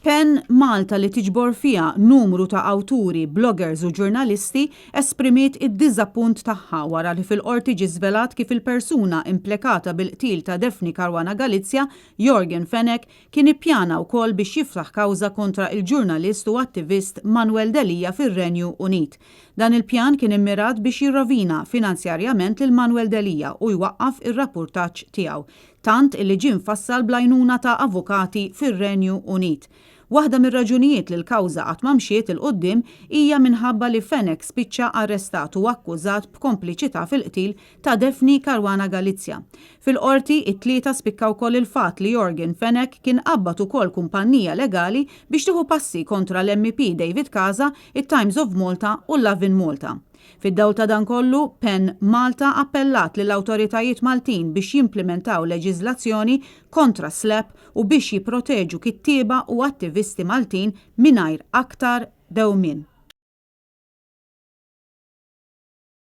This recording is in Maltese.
Pen Malta li tiġbor fiha numru ta' awturi, bloggers u ġurnalisti esprimiet id-diżappunt tagħha wara li fil-Qorti ġie żvelat kif il-persuna implekata bil-qtil ta' Daphne Caruana Galizia, Yorgen Fenech, kien ippjana wkoll biex jiftaħ kawża kontra il-ġurnalist u attivist Manuel Delia fir-Renju Unit. Dan il-pjan kien immirat biex jirrovina finanzjarjament lil Manuel Delia u jwaqqaf ir-rappurtaġġ tiegħu. tant illi ġie mfassal bl-għajnuna ta' avukati fir-Renju Unit. Waħda mir-raġunijiet li l-kawża qatt ma mxiet 'il quddiem hija minħabba li Fenech spiċċa arrestat u akkużat b'kompliċità fil-qtil ta' Daphne Caruana Galizia. Fil-Qorti, it-Tlieta spikka wkoll il-fatt li Yorgen Fenech kien qabbad ukoll kumpannija legali biex tieħu passi kontra l-MEP David Casa, it-Times of Malta u Lovin Malta. Fid-dawl ta' dan kollu, pen Malta appellat lill-awtoritajiet Maltin biex jimplimentaw leġiżlazzjoni kontra s-SLAPP u biex jipproteġu kittieba u attivisti Maltin mingħajr aktar dewmien.